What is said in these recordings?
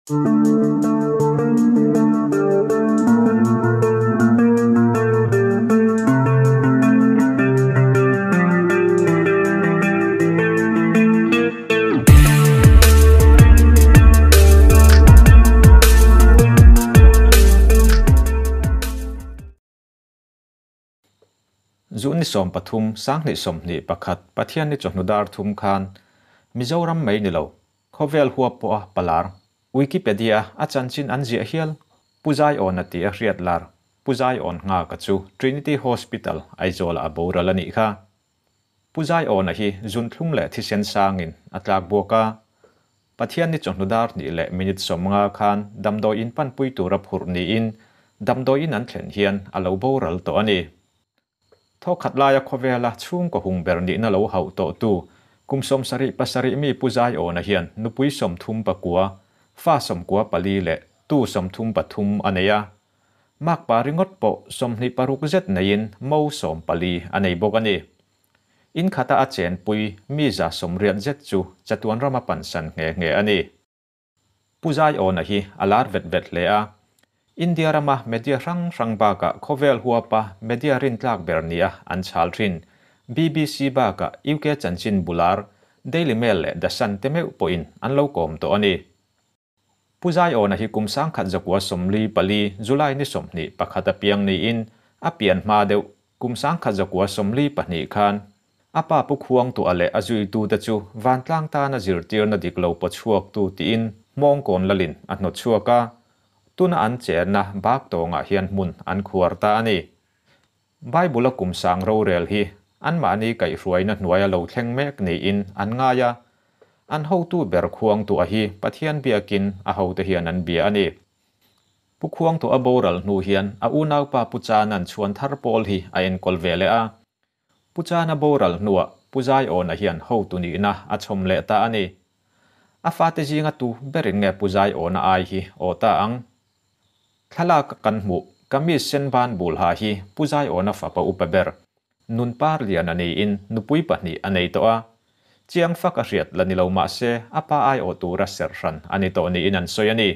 Zu ni 13, 2021 Pathianni chawhnu dar thum khan Mizoram mai ni lo, khawvel huap pawha palar Wikipedia a chanchin an ziah hial Pu Zaiawna tih a hriat lar Pu Zaiawn nghaka chu Trinity Hospital, Aizawlah a boral a nih kha. Pu Zaiawna hi zunthlum leh thisen sangin a tlak buak a. Pathianni chawhnu dar hnih leh minute 50 khan damdawi in panpui tura phurh niin damdawi in an thlen hian a lo boral tawh a ni. Thawkhat laia khawvela chhungkaw hung ber nihna lo hauh tawhtu kum 77 mi Pu Zaiawna hian nupui 39, fa 94 leh tu 33 a nei a. Makpa ringawt pawh 26 zet neiin mo 14 a nei bawk a ni. In khata a chenpui mi 80 zet chu chatuan rama pansan nghe nghe a ni. Pu Zaiawna hi a lar vet vet hle a. India rama media hrang hrang bakah khawvel huapa media rintlak ber nia an chhal thin. BBC bakah UK chanchin bular Daily Mail leh The Sun te meuh pawhin an lo kawm tawh a ni. Pu Zaiawna hi kum 1944 July ni 21 a piang niin a pian hma deuh kum 1942 khan a pa Pu Khuangtua leh a zuitute chu vantlang tana zirtirna dik lo pawchhuak tu tiin Hmawngkawn lalin a hnawtchhuak a, tuna an chenna bak tawngah hian hmun an khuar ta a ni. Bible-a kum sang rorel hi anmahni kaihhruaina hnuaia lo thleng mek niin an ngai a, an hotu ber Khuangtua hi Pathian biakin a hote hian an bia a ni. Pu Khuangtua boral hnu hian a unaupa Pu Chanan chhuan thar pawl hi a enkawl ve leh a. Pu Chana boral hnuah Pu Zaiawna hian hotu nihna a chhawm leh ta a ni. A fate zinga tu berin nge Pu Zaiawna ai hi aw ta ang? Thlalak kan hmuh kamis sen ban bul ha hi Pu Zaiawna fapa upa ber, nun par lian a niin nupui pahnih a nei tawh a. Chiang fak a hriat la ni lo mah se a pa ai awh tura serh hran a ni tawh niin an sawi a ni.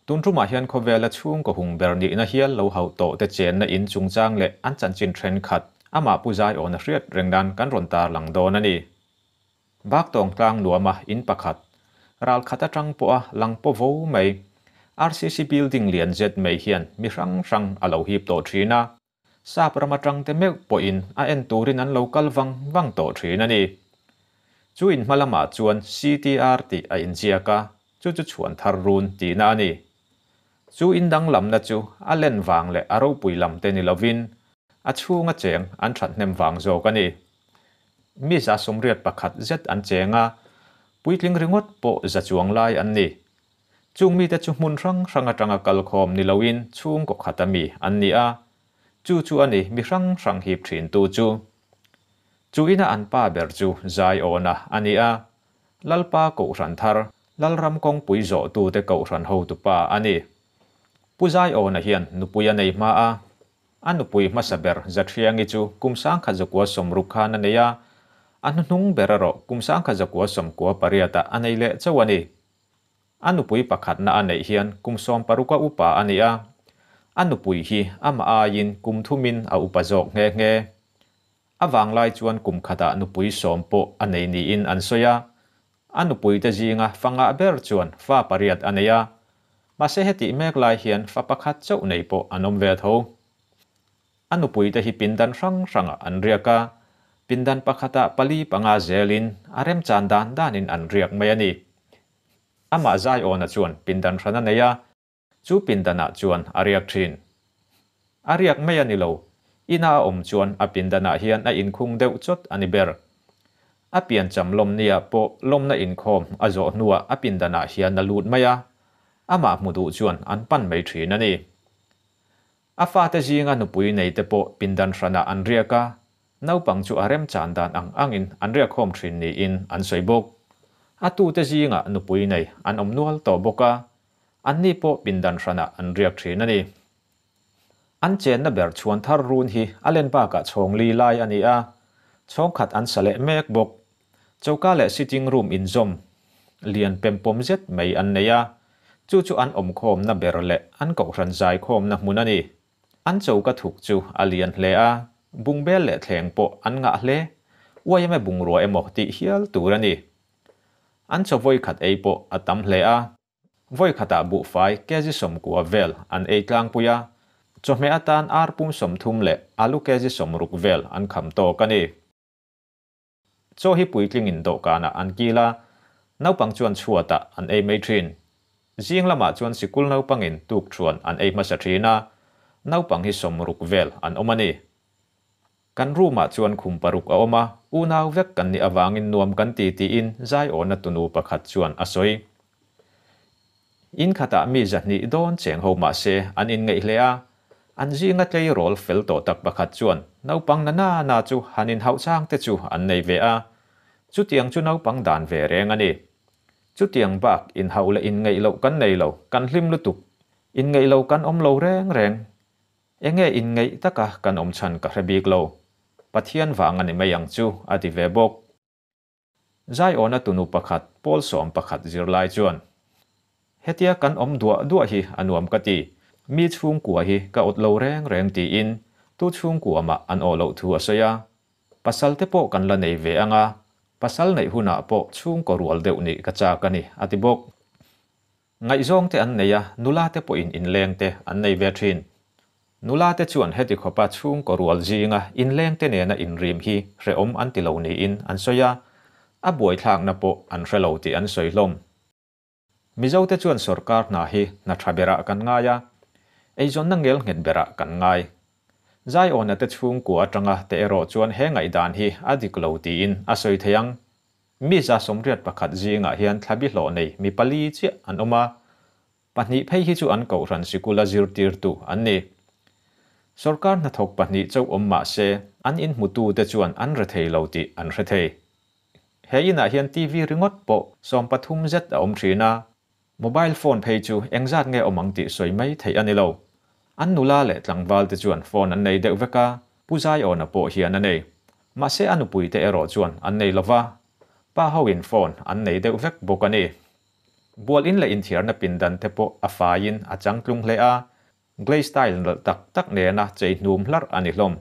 Tun tumah hian khawvela chhungkaw hung ber nihna hial lo hauh tawh te chenna in chungchang leh an chanchin thenkhat amah Pu Zaiawna hriat reng nan kan rawn tarlang dawn a ni. Baktawng tlang nuama in pakhat, ral khat atang pawha lang paw vo mai, RCC building lian zet mai hian mi hrang hrang a lo hip tawh thin a. Sap ram atang te meuh pawhin a en turin an lo kal vang vang tawh thin a ni. Chu in hma lamah chuan CTR tih a inziak a, chu chu chhuan thar run tihna a ni. Chu in danglamna chu a len vang leh a ropui lam te ni lovin a chhunga cheng an thathnem vang zawk a ni. Mi 81 zet an cheng a, puitling ringawt pawh za chuang lai an ni. Chung mite chu hmun hrang hrang atanga kalkhawm ni loin chhungkaw khat a mi an ni a, chu chu a ni mi hrang hrang hip thin tu chu. Chu ina an pa ber chu Zaiawna a ni a, Lalpa Kohhran thar, Lalram kawngpui zawhtute Kohhran hotu pa a ni. Pu Zaiawna hian nupui a nei hma a, a nupui hmasa ber Zathiangi chu kum 1960 khan a nei a, a hnuhnung ber erawh kum 1998 ah a nei leh chauh a ni. A nupui pakhatna a neih hian kum 16 a upa a ni a, a nupui hi amah aiin kum thumin a upa zawk nghe nghe. A vanglai chuan kum khatah nupui 10 pawh a nei niin an sawi a, a nupuite zinga fa ngah ber chuan fa pariat a nei a, mahse hetih mek lai hian fa pakhat chauh nei pawh an awm ve tho. A nupuite hi pindan hrang hrangah an riak a, pindan pakhatah pali panga zelin a remchan dan danin an riak mai a ni. Amah Zaiawna chuan pindan hran a nei a, chu pindanah chuan a riak thin. A riak mai a ni lo, ina a awm chuan a pindanah hian a inkhung deuh chawt a ni ber. A piancham lawmniah pawh lawmna inkhawm a zawh hnuah a pindanah hian a lut mai a, amah hmu duh chuan an pan mai thin a ni. A fate zinga nupui nei te pawh pindan hranah an riak a, naupang chu a remchan dan ang angin an riak khawm thin niin an sawi bawk. A tute zinga nupui nei an awm nual tawh bawk a, anni pawh pindan hranah an riak thin a ni. An chenna ber chhuan thar run hi a len bakah chhawng li lai a ni a, chhawng khat an sa leh mek bawk. Choka leh sitting room inzawm lian pempawm zet mai an nei a, Chu chu an awmkhawmna ber leh an kohhran zaikhawmna hmun a ni. An choka thuk chu a lian hle a, bungbel leh thleng pawh an ngah hle. Yma bungrua emaw tih hial tur a ni. An chaw vawikhat ei pawh a tam hle a. Vawikhatah buhfai kg 90 vel an ei tlangpui a, chawhmeh atan ar pum 30 leh alu kg 60 vel an kham tawk a ni. Chaw hi puitlingin dawhkanah an kil a, naupang chuan chhuatah an ei mai thin. Zing lamah chuan sikul naupangin tukṭhuan an ei hmasa thin a, naupang hi 60 vel an awm a ni. Kan room-ah chuan khum paruk a awm a, unau vek kan nih avangin nuam kan ti tiin Zaiawna tunu pakhat chuan a sawi. In khatah mi 200 dawn cheng ho mah se an inngeih hle a, an zinga tleirawl fel tawh tak pakhat chuan naupang na na na chu han inhauh chang te chu an nei ve a, chutiang chu naupang dan ve reng a ni. Chutiang bak inhauh leh inngeih loh kan nei lo, kan hlim lutuk, inngeih lo kan awm lo reng reng. Enge inngeih taka kan awm chhan ka hre bik lo. Pathian vang a ni mai ang chu, a ti ve bawk. Zaiawna tunu pakhat, pawl 11 zirlai chuan, Hetia kan awm duah duah hi a nuam ka ti. Mi chhungkua hi ka awt lo reng reng tiin tu chhungkua mah an awh loh thu a sawi a. Pasal te pawh kan la nei ve ang a, pasal neih hunah pawh chhungkaw rual deuh nih ka chak a ni, a ti bawk. Ngaihzawng te an nei a, nula te pawhin inleng te an nei ve thin. Nula te chuan heti khawpa chhungkaw rual zinga inleng te nena inrim hi hrehawm an ti lo niin an sawi a, a buaithlakna pawh an hre lo tih an sawi hlawm. Mizo te chuan sorkar hna hi hna tha berah kan ngai a, eizawnna ngel nghet berah kan ngai. Zaiawna te chhungkua atanga te erawh chuan he ngaihdan hi a dik lo tiin a sawi thei ang. Mi 81 zingah hian thlabi hlawh nei mi pali chiah an awm a, pahnih phei hi chu an kohhran sikula zirtirtu an ni. Sorkar hnathawk pahnih chauh awm mah se an inhmutute chuan an re thei lo tih an hre thei. He inah hian TV ringawt pawh 13 zet a awm thin a, mobile phone phei chu engzat nge awm ang tih sawi mai theih a ni lo. An nula leh tlangval te chuan phone an nei deuh vek a, Pu Zaiawna pawh hian a nei. Mahse a nupui te erawh chuan an nei lova, pa hoin phone an nei deuh vek bawk a ni. Bual in leh inthiarna pindan te pawh a faiin a changtlung hle a, glaze tile nalh tak tak nena chei hnum hlarh a ni hlawm.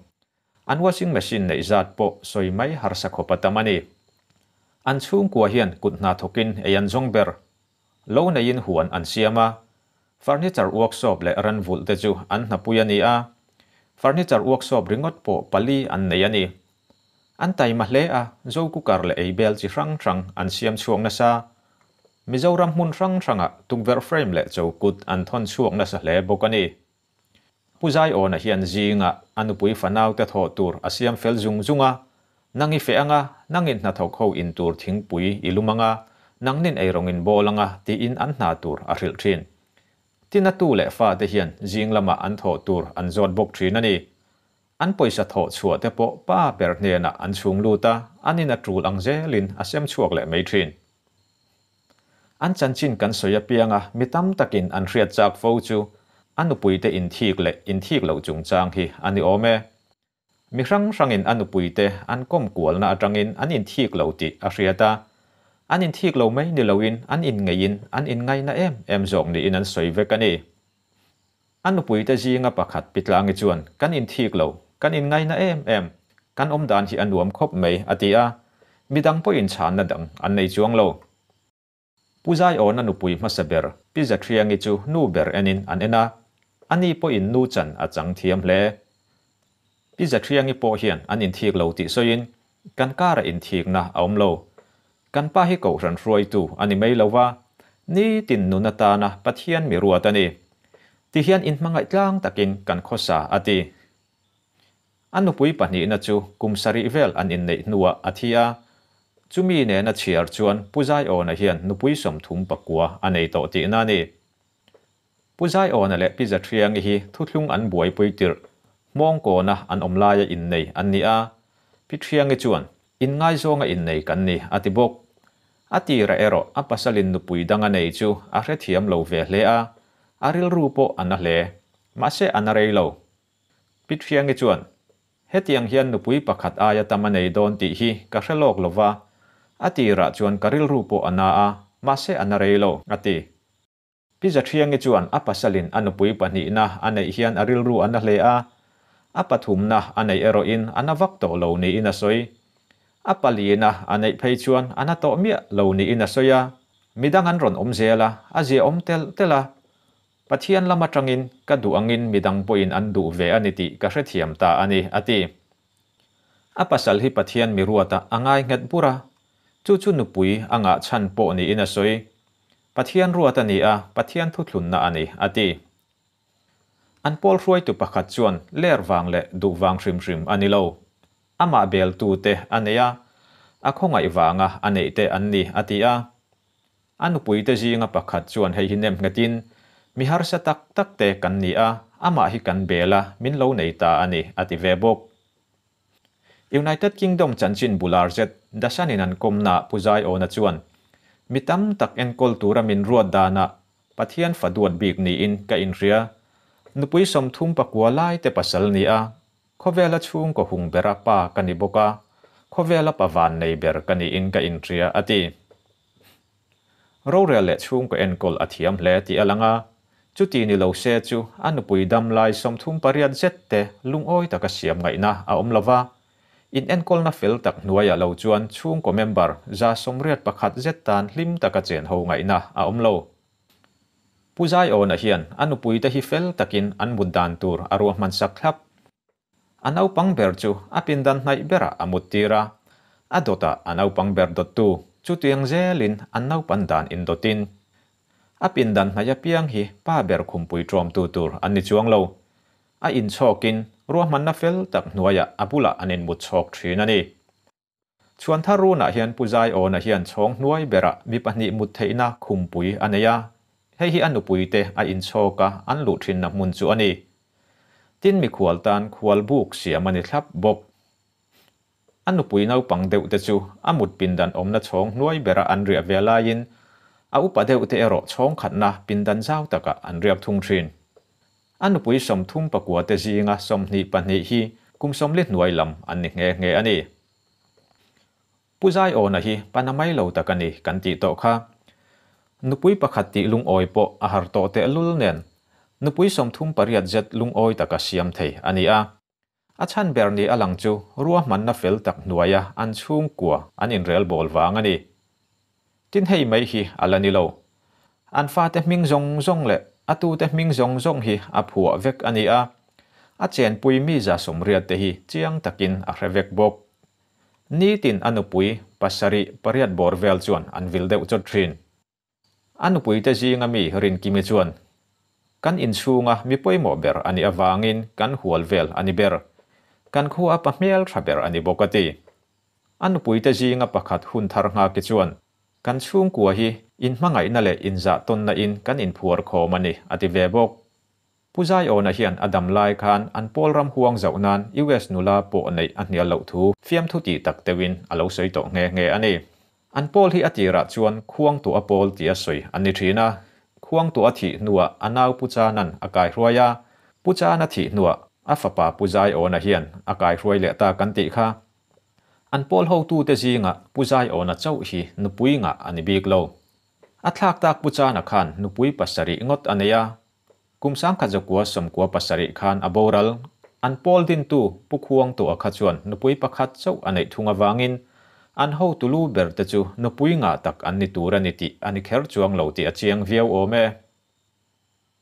An washing machine neih zat pawh sawi mai harsa khawp a tam a ni. An chhungkua hian kut hna thawkin ei an zawng ber. Lo neiin huan an siam a, furniture workshop leh ran vulh te chu an hnapui a ni a, furniture workshop ringawt pawh pali an nei a ni. An taima hle a, zo cooker leh eibel chi hrang hrang an siam chhuak nasa. Mizoram hmun hrang hrangah tukverh frame leh chokut an thawn chhuak nasa hle bawk a ni. Pu Zaiawna hian zingah a nupui fanaute thawh tur a siam fel zung zung a, Nang i feh anga, nangin hnathawk ho in tur thingpui i lum anga, nangnin eirawng in bawl anga tiin an hna tur a hrilh thin. Tin a tu leh fate hian zing lamah an thawh tur an zawt bawk thin a ni. An pawisa thawh chhuah te pawh pa ber hnenah an chhung lut a, an in a tul ang zelin a sem chhuak leh mai thin. An chanchin kan sawi apianga mi tam takin an hriat chak fo chu a nupuite inthik leh inthik loh chungchang hi a ni awm e. Mi hrang hrangin a nupuite an kawm kualna atangin an inthik lo tih a hriat a, an inthik lo mai ni loin an inngeihin an inngaina em em zawk niin an sawi vek a ni. A nupuite zinga pakhat Pitlangi chuan kan inthik lo, kan inngaina em em, kan awm dan hi a nuam khawp mai a ti a, midang pawhin chhanna dang an nei chuang lo. Pu Zaiawna nupui hmasa ber Pi Zathriangi chu nu ber enin an en a, ani pawhin nu chan a chang thiam hle. Pi Zathriangi pawh hian an inthik lo tih sawiin, Kan karah inthikna a awm lo. Kan pa hi kohhran hruaitu a ni mai lo va, nitin nun atana Pathian mi ruat a ni. Tihian inhmangaih tlang takin kan khawsa a ti. A nupui pahnihna chu kum sarih vel an inneih hnuah a thi a, chumi nena chhiar chuan Pu Zaiawna hian nupui 39 a nei tawh tihna a ni. Pu Zaiawna leh Pi Zathriangi hi thuthlung an buaipui tirh, hmawngkawna an awm laia innei an ni a, Pi Thriangi chuan Inngaizawng a innei kan ni, a ti bawk. A tirah erawh a pasalin nupui dang a nei chu a hrethiam lo ve hle a, a rilru pawh a na hle. Mahse a na rei lo. Pi Thriangi chuan, Hetiang hian nupui pakhat aia tam a nei dawn tih hi ka hre lawk lo va, a tirah chuan ka rilru pawh a na a, mahse a na rei lo, a ti. Pi Zaṭhiangi chuan a pasalin a nupui pahnihna a neih hian a rilru a na hle a, a pathumna a neih erawhin a na vak tawh lo niin a sawi. A palina a neih phei chuan a na tawh miah lo niin a sawi a, midang an rawn awm zel a, a ziaawm telh telh a. Pathian lam aṭangin ka duh angin midang pawhin an duh ve a ni tih ka hrethiam ta a ni, a ti. A pasal hi Pathian mi ruatah a ngai nghet bur a, chu chu nupui a ngah chhan pawh niin a sawi. Pathian ruat a ni a, Pathian thuthlunna a ni, a ti. An pawl hruaitu pakhat chuan ler vang leh duh vang hrim hrim a ni lo. Amah beltute a nei a, a khawngaih vanga a neihte an ni, a ti a. A nupuite zinga pakhat chuan hei hi nem nghetin, Mi harsa tak takte kan ni a, amah hi kan bel a, min lo nei ta a ni, a ti ve bawk. United Kingdom chanchin bular zet Dasanin an kawmnaah Pu Zaiawna chuan, Mi tam tak enkawl tura min ruat danah Pathian fa duat bik niin ka inhria. Nupui 39 laite pasal ni a, khawvela chhungkaw hung bera pa ka ni bawk a, khawvela pa vannei ber ka niin ka inhria, a ti. Rorel leh chhungkaw enkawl a thiam hle tih a lang a, chuti ni lo se chu a nupui dam lai 38 zet te lungawi taka siam ngaihna a awm lo va, in enkawlna fel tak hnuaiah lo chuan chhungkaw member 181 zet tan hlim taka chen ho ngaihna a awm lo. Pu Zaiawna hian a nupuite hi fel takin an mut dan tur a ruahman sak thlap. A naupang ber chu a pindan hnaih berah a muttir a, a dawtah a naupang ber dawttu chutiang zelin an naupan dan indawtin. A pindan hnaih apiang hi pa ber khumpui ṭawmtu tur an ni chuang lo. A inchhawkin ruahmanna fel tak hnuaiah a bulah an inmut chhawk ṭhin a ni. Chhuanthar runah hian Pu Zaiawna hian chhawng hnuai berah mi pahnih mut theihna khumpui a nei a, hei hi a nupuite a inchhawk a an luh thinna hmun chu a ni. Tin mikhual tan khual buk siam a ni thlap bawk. A nupui naupang deuh te chu a mut pindan awmna chhawng hnuai bera an riah ve laiin a upa deuh te erawh chhawng khatna pindan zau takah an riak thung thin. A nupui 39 te zinga 22 hi kum 40 hnuai lam an ni nghe nghe a ni. Pu Zaiawna hi pana mai lo tak a ni kan tih tawh kha. Nupui pakhat tih lungawi pawh a har tawh tehlul nen nupui 38 zet lungawi taka siam thei a ni a. A chhan ber ni a lang chu ruahmanna fel tak hnuaia an chhungkua an inrel bawl vang a ni. Tin hei mai hi a la ni lo. An fate hming zawng zawng leh a tute hming zawng zawng hi a phuah vek a ni a. A chenpui mi 80 te hi chiang takin a hre vek bawk. Nitin a nupui pasarih pariat bawr vel chuan an vil deuh chawt thin. A nupuite zinga mi Rinkimi chuan, Kan inchhunga mi pawimawh ber a nih avangin kan hual vel a ni ber. Kan khua pa hmel tha ber a ni bawk a ti. A nupuite zinga pakhat hun thar nghaki chuan, Kan chhungkua hi inhmangaihna leh inzahtawnna in kan inphuar khawm a ni, a ti ve bawk. Pu Zaiawna hian a dam lai khan an pawl ram huang zauh nan US nula pawh neih a hnial loh thu fiamthu tih tak deuhin a lo sawi tawh nghe nghe a ni. An pawl hi a tirah chuan Khuangtuah pawl tia sawi an ni thin a. Khuangtuah a thih hnuah a nau Pu Chanan a kaihruai a, Pu Chan a thih hnuah a fapa Pu Zaiawna hian a kaihruai leh ta kan tih kha. An pawl hotute zingah Pu Zaiawna chauh hi nupui ngah a ni bik lo. A thlak tak Pu Chana khan nupui pasarih ngawt a nei a, Kum 1997 khan a boral. An pawl dintu Pu Khuangtuah kha chuan nupui pakhat chauh a neih thung avangin an hotu lu ber te chu nupui ngah tak an ni tur a ni tih a ni kher chuang lo tih a chiang viau awm e.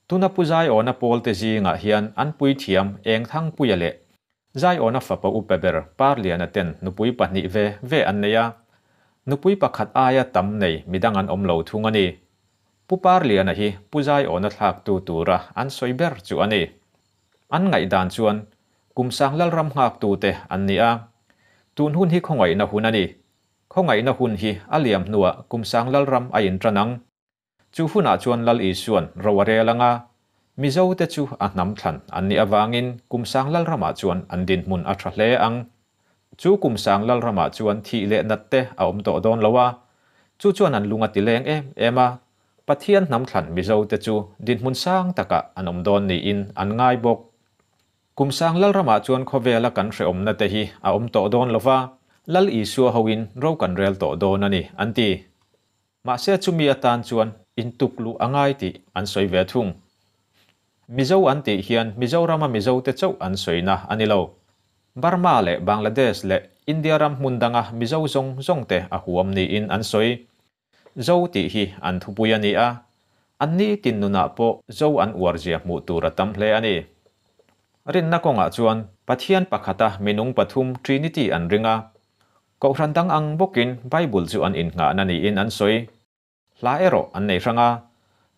Tuna Pu Zaiawna pawl te zingah hian an puithiam Engthangpuia leh Zaiawna fapa upa ber Parliana ten nupui pahnih ve ve an nei a, nupui pakhat aia tam nei midang an awm lo thung a ni. Pu Parliana hi Pu Zaiawna thlaktu tura an sawi ber chu a ni. An ngaihdan chuan kum sang lalram nghaktute an ni a. Tun hun hi khawngaihna hun a ni. Khawngaihna hun hi a liam hnuah kum sang lalram a intan ang. Chu hunah chuan Lal Isuan ro a rel ang a, Mizote chu a hnam thlan an nih avangin kum sang lalramah chuan an dinhmun a tha hle ang. Chu kum sang lalramah chuan thih leh nat te a awm tawh dawn lo a, chu chuan an lung a ti leng em em a, Pathian hnam thlan Mizote chu dinhmun sang takah an awm dawn niin an ngai bawk. Kum sang lalramah chuan khawvela kan hrehawmna te hi a awm tawh dawn lo va, Lal Isua hoin ro kan rel tawh dawn a ni, an ti. Mahse chumi atan chuan intukluh a ngai tih an sawi ve thung. Mizo an tih hian Mizorama Mizote chauh an sawina a ni lo. Burma leh Bangladesh leh India ram hmun danga Mizo zawng zawngte a huam niin an sawi. Zo tih hi an thupui a ni a, an nitin nunah pawh Zo an uarzia hmuh tur a tam hle a ni. Rinna kawngah chuan Pathian pakhata minung pathum Trinity an ring a, Kohhran dang ang bawkin Bible chu an innghahna niin an sawi. Hla erawh an nei hrang a,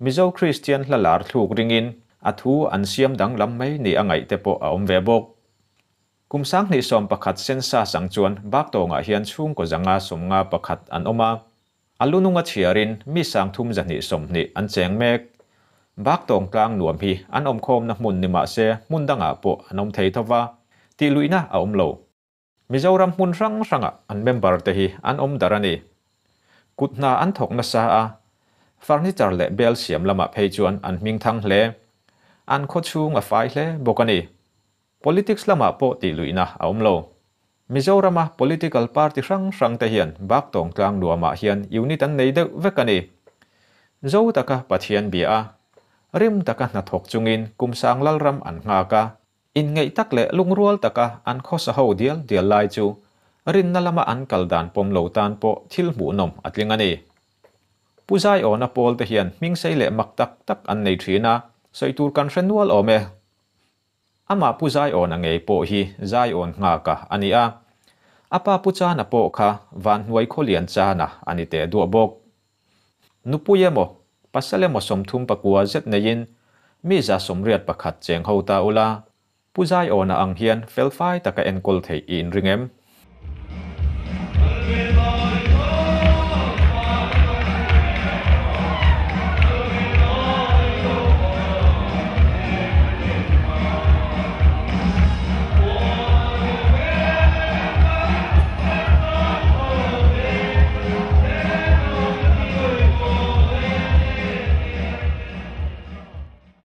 Mizo Kristian hla lar thluk ringin a thu an siam danglam mai ni a ngaih te pawh a awm ve bawk. Kum 2011 census ang chuan Baktawngah hian chhungkaw 591 an awm a, a lununga chhiarin mi 3220 an cheng mek. Baktawng tlang nuam hi an awmkhawmna hmun ni mah se hmun dangah pawh an awm thei tho va, tihluihna a awm lo. Mizoram hmun hrang hrangah an member te hi an awm darh a ni. Kut hna an thawk nasa a, furniture leh bel siam lamah phei chuan an hming thang hle. An khaw chhung a fai hle bawk a ni. Politics lamah pawh tih luihna a awm lo. Mizorama political party hrang hrang te hian Baktawng tlang nuamah hian unit an nei deuh vek a ni. Zo taka Pathian bia a, rim taka hnathawk chungin Kumsang Lalram an nghak a. Inngeih tak leh lungrual taka an khawsa ho dial dial lai chu rinna lama an kal dan pawm lo tan pawh thil hmuhnawm a tling a ni. Pu Zaiawna pawl te hian hming sei leh mak tak tak an nei thin a, sawi tur kan hre nual awm e. Amah Pu Zaiawna ngei pawh hi Zaiawn nghaka a ni a, a pa Pu Chana pawh kha Vanhnuai Khawlian Chana a ni teh duah bawk. Nupui emaw, pasal emaw 39 zet neiin mi 81 cheng ho ta ula, Pu Zaiawna ang hian felfai taka enkawl theih i inring em?